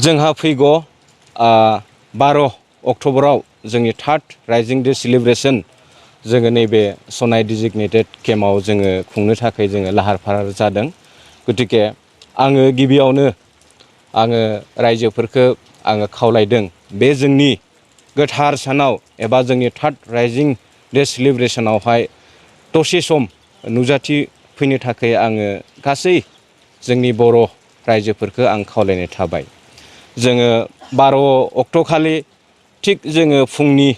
जोंहा फैगौ 12 अक्ट'बराव जोंनि थार्ड राइजिं डे सेलिब्रेशन जोङो नैबे सनाय डिजिगनेटेड केम्पआव जोङो खुंनो थाखाय जोङो लाहार फाहार जादों। गतिके आङो गिबियावनो आङो रायजोफोरखौ आङो खावलायदों बे जोंनि गोथार सानाव एबा जोंनि थार्ड राइजिं डे सेलिब्रेशनावहाय दसे सम नुजाथि फैनो थाखाय आङो गासै जोंनि बर' रायजोफोरखौ आं खावलायनाय थाबाय। जोङो 12 अक्ट'खालि थिग जोङो फुंनि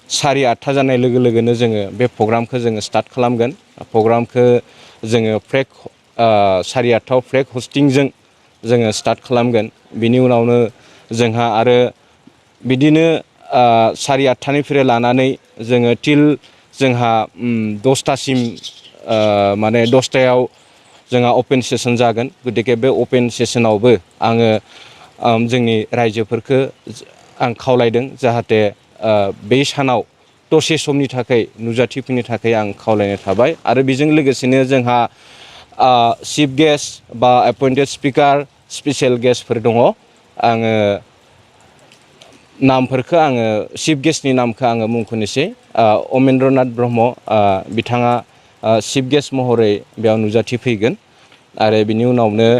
8:30 जानाय लोगो लोगोनो जोङो बे प्रग्रामखौ जोङो स्टार्ट खालामगोन। प्रग्रामखौ जोङो 8:30 फ्लेग हस्टिंजों जोङो स्टार्ट खालामगोन। बिनि उनावनो जोंहा आरो बिदिनो 8:30निफ्राय लानानै जोङो टिल जोंहा 10थासिम माने 10थायाव जोंहा अपेन सेसन जागोन। गतिके बे अपेन सेसनावबो आङो जोंनि रायजोफोरखौ आं खावलायदों जाहाथे बे सानाव दसे समनि थाखाय नुजाथिफैनो थाखाय आं खावलायनाय थाबाय। आरो बेजों लोगोसेनो जोंहा चिफ गेस्ट बा एपइन्टेड स्पिकार स्पेसियेल गेस्टफोर दङ। आङो नामफोरखौ आङो चिफ गेस्टनि नामखौ आङो मुंख'नोसै। अमेन्द्रनाथ ब्रह्म बिथाङा चिफ गेस्ट महरै बेयाव नुजाथिफैगोन। आरो बिनि उनावनो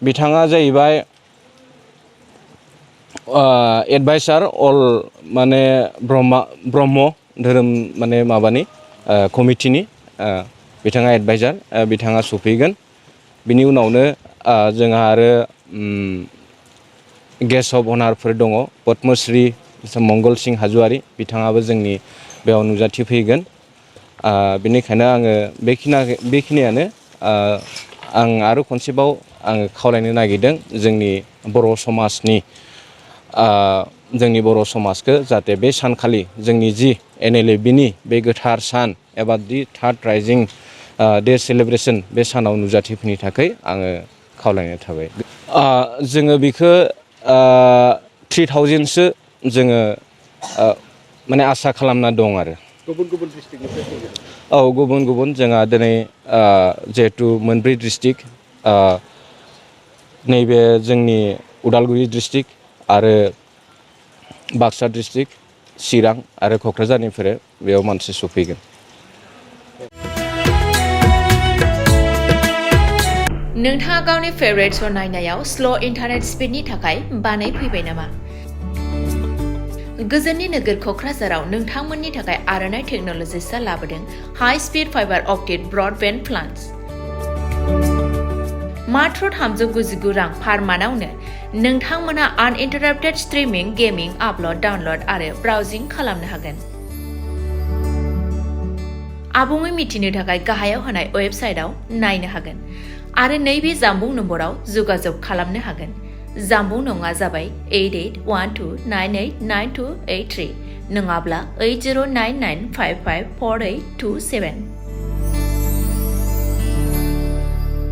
बिथाङा जाहैबाय एडभाइसार अल माने ब्रह्म धोरोम माने माबानि कमिटिनि बिथाङा एडभाइसार बिथाङा सफैगोन। बिनि उनावनो जोंहा आरो गेस्ट अफ अनारफोर दङ। पद्मश्री मंगल सिं हाज'वारि बिथाङाबो जोंनि बेयाव नुजाथिफैगोन। बेनिखायनो आङो बेखिनियानो आं आरो खनसेबाव आङो खावलायनो नागिरदों जोंनि बर' समाजनि जोंनि बर' समाजखौ जाहाथे बे सानखालि जोंनि जि Nlfbनि बे गोथार सान एबा दि थार्ड राइजिं डे सेलिब्रेशन बे सानाव नुजाथिफैनो थाखाय आङो खावलायनाय थाबाय। जोङो बेखौ 3000सो जोङो माने आसा खालामना दं आरो। गुबुन गुबुन डिस्ट्रिक्टनिफ्राय फैगोन। औ गुबुन गुबुन जोंहा दिनै जिहेथु मोनब्रै डिस्ट्रिक्ट नैबे जोंनि उदालगुरि डिस्ट्रिक्ट आरो बाक्सा डिस्ट्रिक्ट चिरां आरो क'क्राझारनिफ्राय बेयाव मानसि सफैगोन। नोंथाङा गावनि फेभरेट श' नायनायाव स्ल' इन्टारनेट स्पिडनि थाखाय बानायफैबाय नामा? गोजोननि नोगोर क'क्राझाराव नोंथांमोननि थाखाय आर'नाइ टेक्न'लजिसआ लाबोदों high speed fibre optic broadband plans. मात्र 399 रां पार मान्थआवनो नोंथांमोना आनइन्टाराप्टेड स्ट्रिमिं, गेमिं, आपल'ड, डाउनल'ड आरो ब्राउजिं खालामनो हागोन। आबुङै मिथिनो थाखाय गाहायाव होनाय वेबसाइटआव नायनो हागोन आरो नैबे जामबुं नम्बराव जगाजग खालामनो हागोन। जामबुं नङा जाबाय 8812989283 नङाब्ला 8099554827।